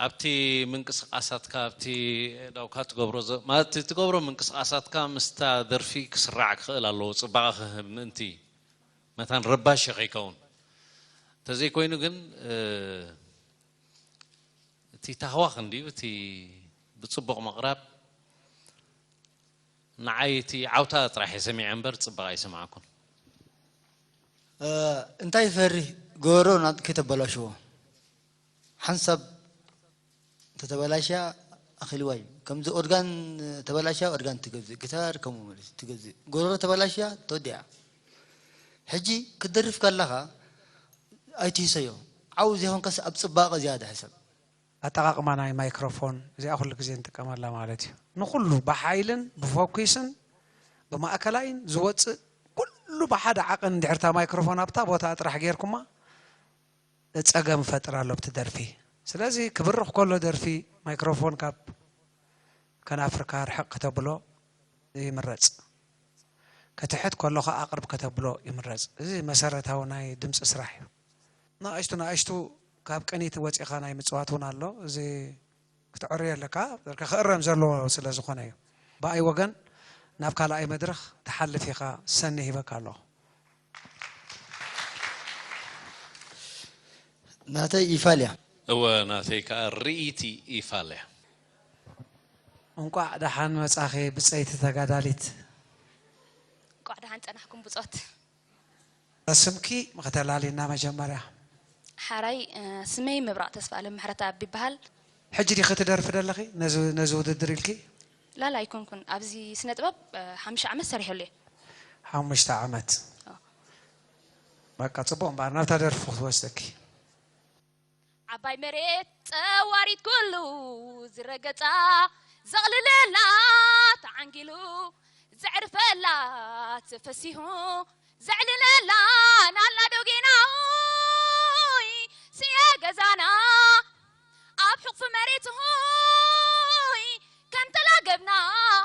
ኣብቲ ምንቅስቃሳትካ ኣብቲ ዳውካ ትገብሮ ማለት ትገብሮ ምንቅስቃሳትካ ምስታ ደርፊ ክስራዕ ክኽእል ኣለዎ ፅባቐ ክህብ ምእንቲ መታን ረባሺ ከይከውን እንተዘይኮይኑ ግን እቲ ታህዋኽ እንድዩ እቲ ብፅቡቕ ምቕራብ ንዓይ እቲ ዓውታ ጥራሕ እየ ሰሚዐ እምበር ፅባቕ ኣይሰማዕኩን። እንታይ ፈርህ ገበሮ ከይተበላሽዎ ሓንሳብ እንተተበላሽያ ኣኺልዋ እዩ። ከምዚ ኦርጋን ተበላሽያ ኦርጋን ትገዝእ፣ ጊታር ከምኡ ማለት እዩ ትገዝእ። ጎረሮ ተበላሽያ ተወዲኣ። ሕጂ ክትደርፍ ከለኻ ኣይትህሰዮ። ዓው ዘይኮንካስ ኣብ ጽባቐ ዝያዳ ሕሰብ። ኣጠቓቕማ ናይ ማይክሮፎን እዚኣ ኩሉ ግዜ ንጥቀመላ ማለት እዩ። ንኹሉ ብሓይልን ብፎኪስን ብማእከላይን ዝወጽእ ኩሉ ብሓደ ዓቐን እንድሕር እታ ማይክሮፎን ኣብታ ቦታኣ ጥራሕ ጌርኩማ ጸገም ይፈጥር ኣሎ ኣብቲ ደርፊ። ስለዚ ክብርኽ ከሎ ደርፊ ማይክሮፎን ካብ ከናፍርካ ርሕቕ ክተብሎ ይምረጽ። ክትሕት ከሎ ከኣ ኣቕርብ ከተብሎ ይምረጽ። እዚ መሰረታዊ ናይ ድምጺ ስራሕ እዩ። ንኣሽቱ ንኣሽቱ ካብ ቅኒት ወጺኻ ናይ ምጽዋት እውን ኣሎ። እዚ ክትዕርዮ ኣለካ። ክእረም ዘለዎ ስለ ዝኾነ እዩ። ብኣይ ወገን ናብ ካልኣይ መድረኽ ትሓልፍ ኢኻ ሰኒ ሂበካ ኣለኹ። ናተይ ይፋል እያ። እወ ናተይ ከዓ ርእይቲ ይፋል እያ። እንቋዕ ደሓን መጻኺ ብጸይቲ ተጋዳሊት። እንቋዕ ደሓን ጸናሕኩም ብጾት። ስምኪ ምኽተላሊና መጀመርያ። ሓራይ ስመይ ምብራቕ ተስፋ ኣለም ምሕረት ኣብ ይበሃል። ሕጂ ዲኺ ትደርፊ ደለኺ ነዚ ነዚ ውድድር ኢልኪ? ላላ ኣይኮንኩን ኣብዚ ስነ ጥበብ ሓሙሽተ ዓመት ሰሪሐሉ እየ። ሓሙሽተ ዓመት። በቃ ጽቡቕ እምበኣር ናብታ ደርፊ ክትወስደኪ። ዓባይ መሬት ጸዋሪት ኩሉ ዝረገጻ ዘቕልለላ ተዓንጊሉ ዘዕርፈላ ተፈሲሑ ዘዕልለላ ናላ ዶጌናይ ስየ ገዛና ኣብ ሕቑፊ መሬት ሆይ ከም ተላገብና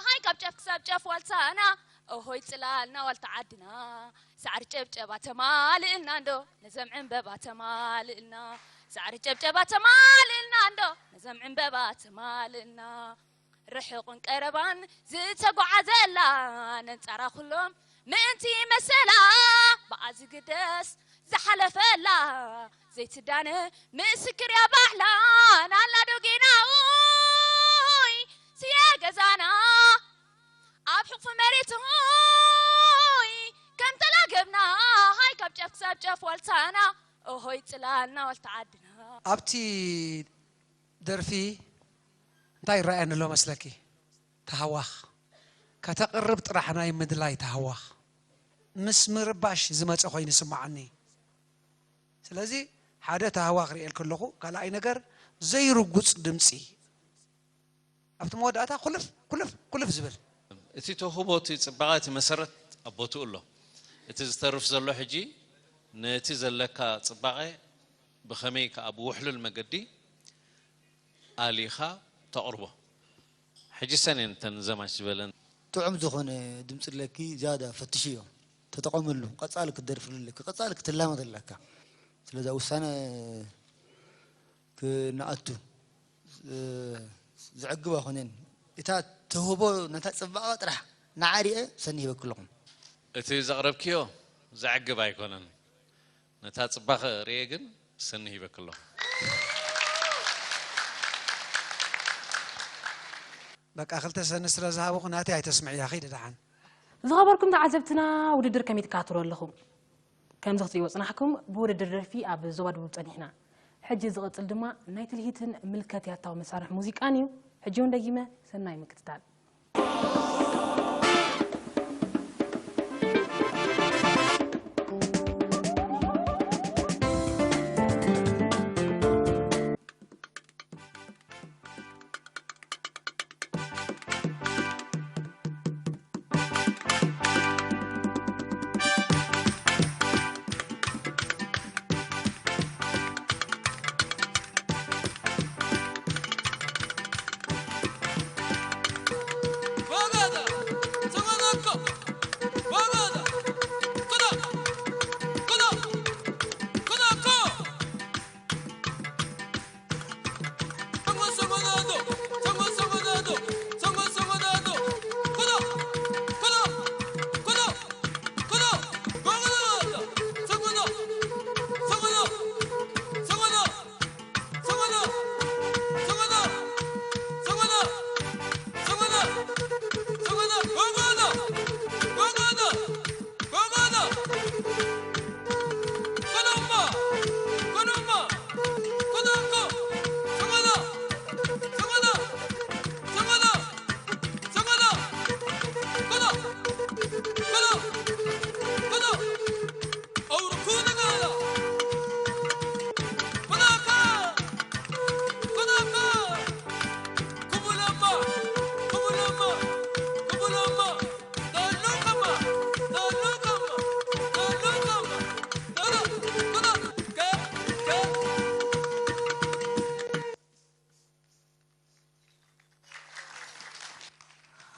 ሃይ ካብ ጫፍ ክሳብ ጫፍ ዋልታና ኦሆይ ጽላልና ዋልታ ዓድና ሳዕሪ ጨብጨባ ተማልእልና እንዶ ነዘም ዕንበባ ተማልእልና ሳዕሪ ጨብጨባ ተማልእልና እንዶ ነዘም ዕንበባ ተማልእልና ርሑቕን ቀረባን ዝተጓዓዘላ ነንጻራ ኩሎም ምእንቲ መሰላ ብኣ ዝግደስ ዝሓለፈላ ዘይትዳነ ምስክር እያ ባዕላ ናላ ዶ ጌና ኡይ ስየ ገዛና ኣብ ሕቑፊ መሬት ኡይ ከም ተላገብና ሃይ ካብ ጫፍ ክሳብ ጫፍ ዋልታና ኦሆይ ጽላልና ዋልታ ዓድና ኣብቲ ደርፊ እንታይ ይረኣየኒ ኣሎ መስለኪ? ተሃዋኽ ከተቕርብ ጥራሕ ናይ ምድላይ ተሃዋኽ ምስ ምርባሽ ዝመፀ ኮይኑ ይስምዓኒ። ስለዚ ሓደ ተሃዋኽ ርእየልኪ ኣለኹ። ካልኣይ ነገር ዘይርጉፅ ድምፂ ኣብቲ መወዳእታ ኩልፍ ኩልፍ ኩልፍ ዝብል እቲ ተውህቦ እቲ ፅባቐ እቲ መሰረት ኣብ ቦትኡ ኣሎ። እቲ ዝተርፍ ዘሎ ሕጂ ነቲ ዘለካ ፅባቐ ብኸመይ ከኣ ብውሕሉል መገዲ ኣሊኻ ተቕርቦ። ሕጂ ሰን እየን እተን ዘማች ዝበለን። ጥዑም ዝኾነ ድምፂ ኣለኪ ዝያዳ ፈትሽዮ ተጠቐምሉ። ቀፃሊ ክትደርፍሉ ኣለኪ። ቀፃሊ ክትላመድ ኣለካ። ስለዚ ውሳነ ክነኣቱ ዘዕግብ ኣይኮነን። እታ ተውህቦ ነታ ፅባቐ ጥራሕ ንዓ ሪኤ ሰኒ ሂበኪ ኣለኹ። እቲ ዘቕረብክዮ ዘዕግብ ኣይኮነን። ነታ ፅባቐ ሪኤ ግን ሰኒ ሂበኪ ኣለኹ። በቃ ክልተ ሰኒ ስለ ዝሃብኹ ናተይ ኣይተስምዕያ ኺዲ ደሓን። ዝኸበርኩም ተዓዘብትና ውድድር ከመይ ትከታተሉ ኣለኹም? ከምዚ ክትሪእዎ ጽናሕኩም ብውድድር ደርፊ ኣብ ዞባ ደቡብ ጸኒሕና። ሕጂ ዝቕጽል ድማ ናይ ትልሂትን ምልከት ያታዊ መሳርሒ ሙዚቃን እዩ። ሕጂ እውን ደጊመ ሰናይ ምክትታል።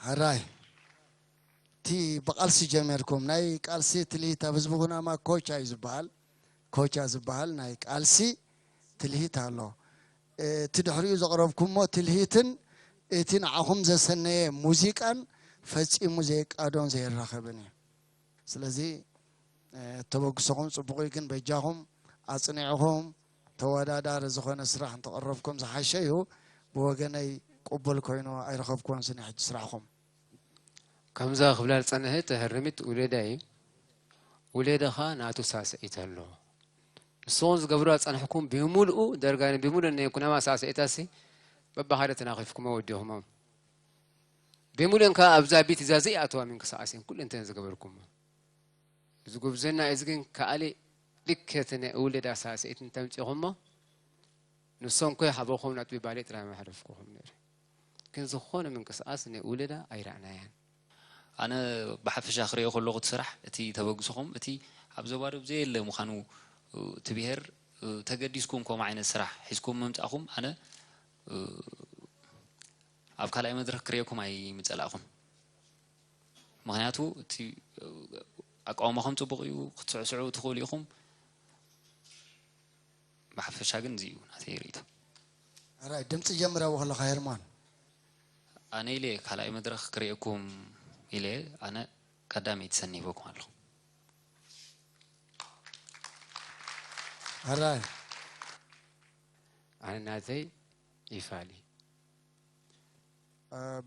ሕራይ እቲ ብቃልሲ ጀሚርኩም ናይ ቃልሲ ትልሂት ኣብ ህዝቢ ኩናማ ኮቻ እዩ ዝበሃል። ኮቻ ዝበሃል ናይ ቃልሲ ትልሂት ኣሎ። እቲ ድሕሪኡ ዘቕረብኩሞ ትልሂትን እቲ ንዓኹም ዘሰነየ ሙዚቃን ፈጺሙ ዘይቃዶን ዘይራኸብን እዩ። ስለዚ ተበግሶኹም ጽቡቕ እዩ፣ ግን በጃኹም ኣጽኒዕኹም ተወዳዳሪ ዝኾነ ስራሕ እንተቐረብኩም ዝሓሸ እዩ። ብወገነይ ቅቡል ኮይኑ ኣይረኸብኩዎን ስኒ ሕጂ ስራሕኹም። ከምዛ ክብላ ዝጸንሐት ተህርሚት ውለዳ እዩ። ውለዳኻ ናቱ ሳስዒት ኣሎ። ንስኹም ዝገብሩ ኣጸንሕኩም ብምልኡ ደርጋን ብምልኡ ናይ ኩናማ ሳስዒታሲ በባኻደ ተናኺፍኩሞ ወዲኹሞም። ብምልኡን ከኣ ኣብዛ ቤት እዛ ዘይኣተዋ ምንቅስቃሴን ኩሉ እንተን ዝገበርኩሞ። እዚ ጉብዝና እዚ ግን ከኣሊ ልክዕ እቲ ናይ ውለዳ ሳስዒት እንተምጺኹሞ ንሶም ኮይ ሓበኹም ናጥቢ ባሌ ጥራይ መሕረፍኩኹም ነይሩ። ግን ዝኾነ ምንቅስቃስ ናይ ውለዳ ኣይረኣናያን። ኣነ ብሓፈሻ ክሪኦ ከለኹ እቲ ስራሕ እቲ ተበግሶኹም እቲ ኣብ ዞባ ደቡብ ዘየለ ምዃኑ እቲ ብሄር ተገዲስኩም ከምኡ ዓይነት ስራሕ ሒዝኩም ምምጻእኹም ኣነ ኣብ ካልኣይ መድረኽ ክሪኦኩም ኣይምጸላእኹን። ምኽንያቱ እቲ ኣቃውማኹም ጽቡቕ እዩ፣ ክትስዕስዑ ትኽእሉ ኢኹም። ብሓፈሻ ግን እዚ እዩ ናተይ ርእይቶ። ሕራይ ድምፂ ጀምረዎ ከለኻ ሄርሞን። ኣነ ኢለ ካልኣይ መድረኽ ክርእየኩም ኢለ ኣነ ቀዳመይቲ ሰኒ ሂበኩም ኣለኹ። ሕራይ ኣነ ናተይ ይፋሊ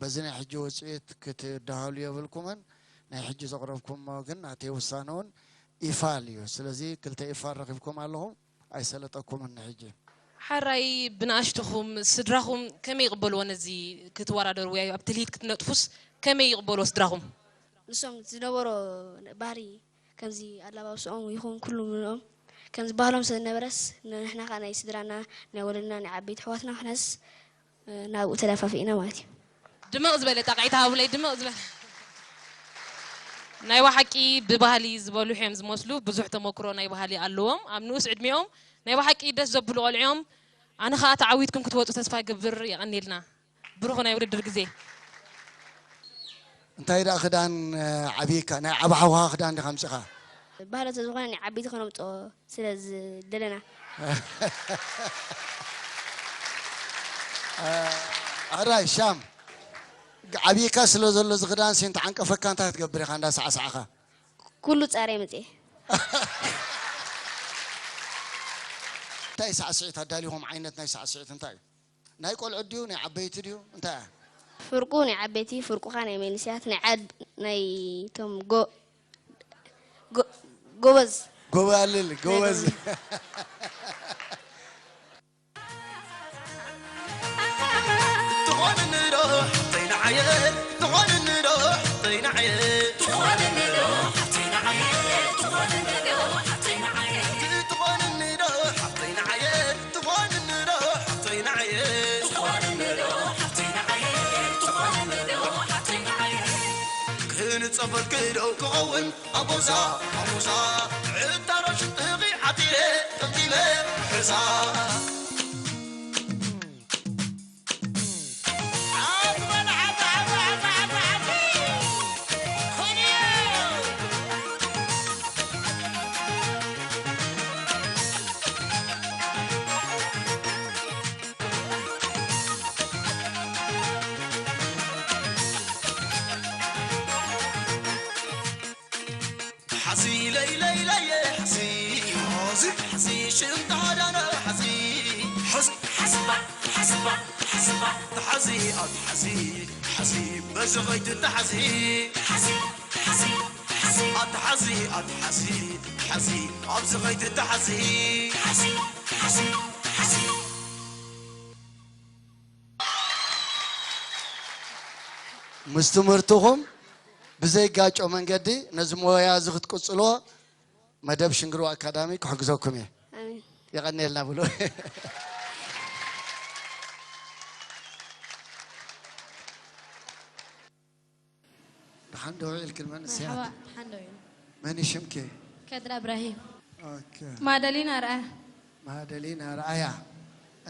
በዚ ናይ ሕጂ ውፅኢት ክትደሃሉ የብልኩምን። ናይ ሕጂ ዘቕረብኩሞ ግን ናተይ ውሳነ እውን ኢፋል እዩ። ስለዚ ክልተ ኢፋል ረኺብኩም ኣለኹም፣ ኣይሰለጠኩምን ንሕጂ። ሓራይ ብንኣሽቱኹም ስድራኹም ከመይ ይቕበልዎ ነዚ ክትወዳደርዎ ኣብ ትልሂት ክትነጥፉስ ከመይ ይቕበልዎ ስድራኹም? ንሶም ዝነበሮ ባህሪ ከምዚ ኣላባብስኦም ይኹን ኩሉ ምንኦም ከምዚ ባህሎም ስለ ዝነበረስ ንሕና ከዓ ናይ ስድራና ናይ ወለድና ናይ ዓበይቲ ኣሕዋትና ክንሕስ ናብኡ ተዳፋፊእና ማለት እዩ። ድምቕ ዝበለ ጣቕዒት ሃቡለይ ድምቕ ዝበለ ናይ ብሓቂ ብባህሊ ዝበልሑ እዮም ዝመስሉ ብዙሕ ተመክሮ ናይ ባህሊ ኣለዎም ኣብ ንኡስ ዕድሚኦም ናይ ብሓቂ ደስ ዘብሉ ቆልዑ እዮም ኣነ ከዓ ተዓዊትኩም ክትወፁ ተስፋ ይገብር የቐንየልና ብሩኽ ናይ ውድድር ግዜ እንታይ ደኣ ክዳን ዓብይካ ናይ ዓብ ሓውኻ ክዳን ዲኻ ኣምፂኻ ባህሊ ተዝኾነ ናይ ዓበይቲ ከነምፅኦ ስለ ዝደለና ኣራይ ሻም ዓብይካ ስለ ዘሎ ዝኽዳን ሲንቲ ዓንቀፈካ እንታይ ክትገብር ኢኻ እንዳ ሰዓሰዓኻ ኩሉ ፃርየ መፅየ እንታይ ሳዕስዒት ኣዳሊኹም ዓይነት ናይ ሳዕስዒት እንታይ እዩ ናይ ቆልዑ ድዩ ናይ ዓበይቲ ድዩ እንታይ እያ ፍርቁ ናይ ዓበይቲ ፍርቁ ኸዓ ናይ መንእሰያት ናይ ዓድ ናይ ቶም ጎ ጎ ጎበዝ ጎባልል ጎበዝ ክንጸበልኪ ዶ ክኸውን ኣቦዛ ኣቦዛ ዕታሮ ሽጥኺ ዓጢረ ጠምጢመ ሕዛ ሓዚ ለይለይለየ ሓዚ ሓዚ ሓዚ ሽም ተሃዳነ ሓዚ ሓዚ ሓስባ ሓስባ ሓስባ ተሓዚ ኣትሓዚ ሓዚ በዚ ኸይትተሓዚ ሓዚ ሓዚ ሓዚ ኣትሓዚ ኣትሓዚ ሓዚ ኣብዚ ኸይትተሓዚ ሓዚ ሓዚ ሓዚ ምስ ትምህርትኹም ብዘይጋጮ መንገዲ ነዚ ሞያ እዚ ክትቅጽልዎ መደብ ሽንግርዋ ኣካዳሚ ክሕግዘኩም እየ። ኣሜን። የቐንየልና ብሉ። ደሓን ዶ ውዒልክን መንእሰያት? መርሓባ፣ ደሓን ዶ ውዒሉ? መን እዩ ሽምኪ? ከድራ እብራሂም። ኦኬ። ማደሊን ኣርኣያ። ማደሊን ኣርኣያ።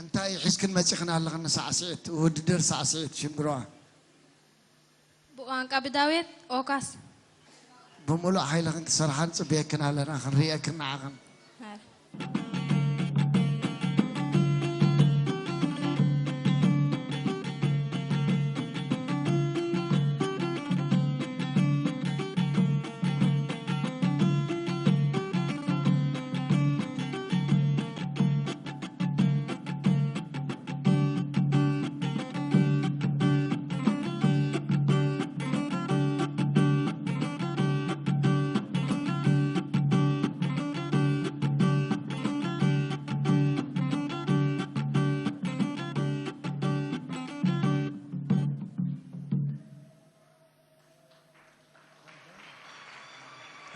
እንታይ ሒዝክን መጺኽን ኣለኽን ንሳዕስዒት ውድድር ሳዕስዒት ሽንግርዋ? ብቋንቋ ብዳውየት ኦካስ። ብምሉእ ሓይልኽን ክትሰርሓ ንጽበየክን ኣለና፣ ክንርእየክን ንዓኽን።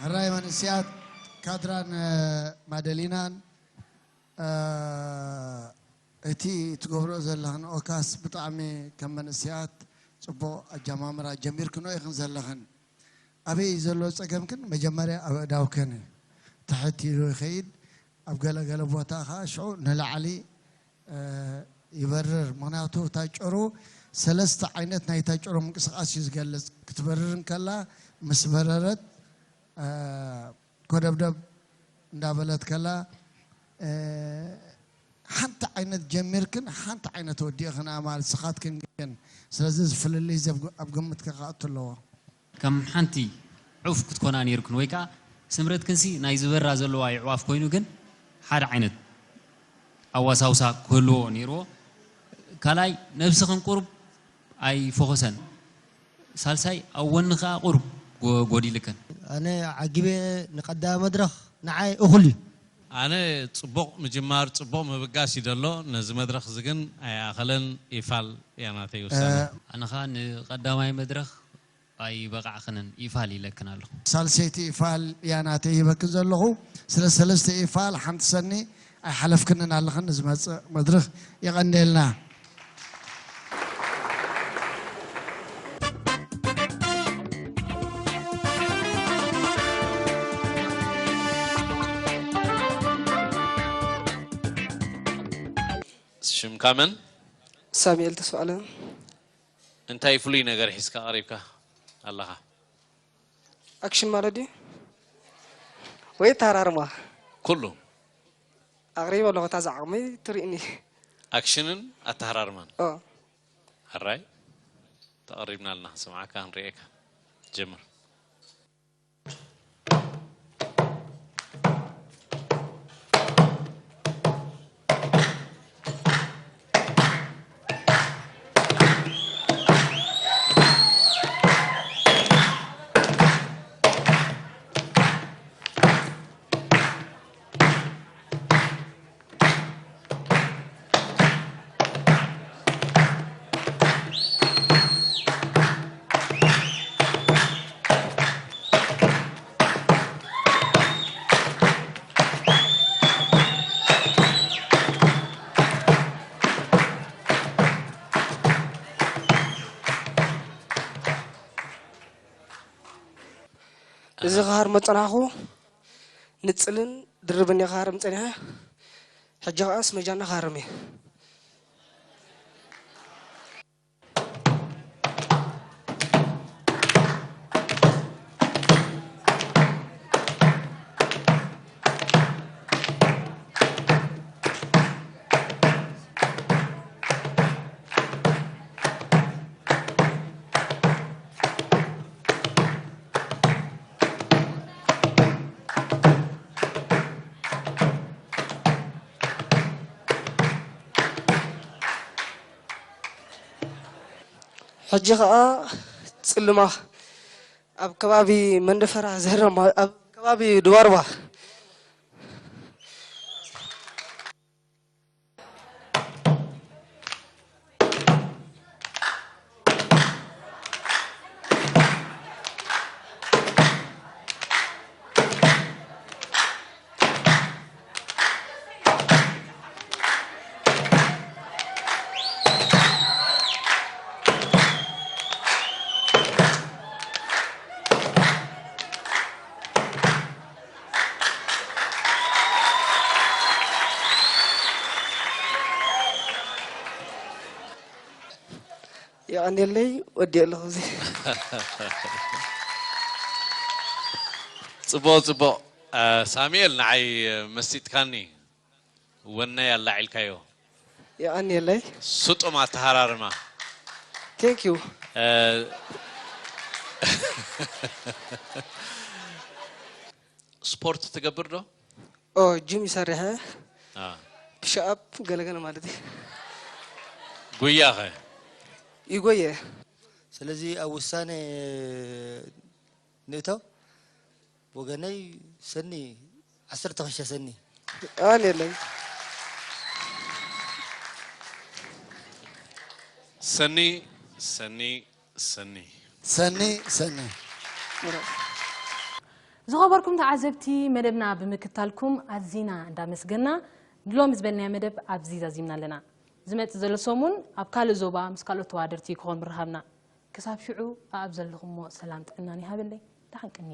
ሕራይ መንእስያት ካድራን ማደሊናን፣ እቲ ትገብሮ ዘለኽን ኦካስ ብጣዕሚ ከም መንእስያት ጽቡቕ ኣጀማምራ ጀሚርክኖ ኢኽን ዘለኽን። ኣበይ ዘሎ ጸገምክን? መጀመርያ ኣብ ኣእዳውክን ትሕት ኢሉ ይኸይድ። ኣብ ገለ ገለ ቦታ ኸኣ ሽዑ ንላዕሊ ይበርር። ምኽንያቱ እታ ጭሩ ሰለስተ ዓይነት ናይታ ጭሩ ምንቅስቓስ እዩ ዝገልጽ። ክትበርር እንከላ ምስ በረረት፣ ኮደብደብ እንዳበለት ከላ፣ ሓንቲ ዓይነት ጀሚርክን ሓንቲ ዓይነት ወዲእኽን ኣማል ስኻትክን ግን። ስለዚ እዚ ፍልልይ እዚ ኣብ ግ-፣ ኣብ ግምትካ ክኣቱ ኣለዎ። ከም ሓንቲ ዑፍ ክትኮና ነይርክን፣ ወይ ከኣ ስምረትክንሲ ናይ ዝበራ ዘለዋ ኣዕዋፍ ኮይኑ፣ ግን ሓደ ዓይነት ኣዋሳውሳ ክህልዎ ነይርዎ። ካልኣይ፣ ነብስኽን ቁሩብ ኣይፎኸሰን። ሳልሳይ፣ ኣብ ወኒ ከኣ ቁሩብ ጎ-፣ ጎዲልክን። ኣነ ዓጊበ፣ ንቀዳማይ መድረኽ ንዓይ እኹል እዩ። ኣነ ጽቡቕ ምጅማር፣ ጽቡቕ ምብጋስ እዩ ደሎ። ነዚ መድረኽ እዚ ግን ኣይኣኸለን። ይፋል እያ ናተይ ውሳነ። ኣነ ኸኣ ንቐዳማይ መድረኽ ኣይበቓዕኽንን፣ ይፋል ኢለክን ኣለኹ። ሳልሰይቲ ይፋል እያ ናተይ ሂበክን ዘለኹ። ስለ ሰለስተ ይፋል ሓንቲ ሰኒ ኣይሓለፍክንን ኣለኽን ንዝመጽእ መድረኽ። የቐንየልና። ሽምካ መን? ሳሙኤል ተስፋኣለም። እንታይ ፍሉይ ነገር ሒዝካ ቀሪብካ ኣለኻ? ኣክሽን ማለት ድዩ? ወይ ኣተሃራርማ? ኩሉ። ኣቕሪበ ኣለኹ፣ እታ ዝዓቕመይ ትርእኒ። ኣክሽንን ኣተሃራርማን? ኦ። ሕራይ፣ ተቐሪብና ኣለና፣ ክንሰምዓካ፣ ክንርእየካ። ጀምር። እዚ ክሃርሞ ዝጸናሕኩ ንጽልን ድርብን እየ ክሃርም ጸኒሐ። ሕጂ ኸኣ ስመጃና ክሃርም እየ። ሕጂ ኸኣ ጽልማ ኣብ ከባቢ መንደፈራ ዘህረማ፣ ኣብ ከባቢ ድባርባ። የቐንየለይ፣ ወዲኤ ኣለኹ። እዚ ጽቡቕ፣ ጽቡቕ። እ፣ ሳሙኤል፣ ንዓይ መሲጥካኒ። ወነይ ኣላዒልካዮ። የቐንየለይ። ስጡም ኣተሃራርማ። Thank you። እ፣ ስፖርት ትገብር ዶ? ኦ፣ ጂም ይሰርሕ። አ። ፑሽ ኣፕ ገለገለ ማለት እዩ። ጉያ ኸ? ይጎየ። ስለዚ ኣብ ውሳነ ንእቶ። ወገነይ ሰኒ፣ ዓሰርተ ክሻ ሰኒ። ኣን የለይ። ሰኒ፣ ሰኒ፣ ሰኒ። ሰኒ፣ ሰኒ። ዝኸበርኩም ተዓዘብቲ መደብና ብምክታልኩም ኣዚና እንዳመስገና ንሎም ዝበልናዮ መደብ ኣብዚ ዛዚምና ኣለና። ዝመጽእ ዘሎ ሰሙን ኣብ ካልእ ዞባ ምስ ካልኦት ተዋደርቲ ክኾን ምርሃብና። ክሳብ ሽዑ ኣብ ዘለኹሞ ሰላም ጥዕናን ይሃበለይ። ደሓን ቅኒ።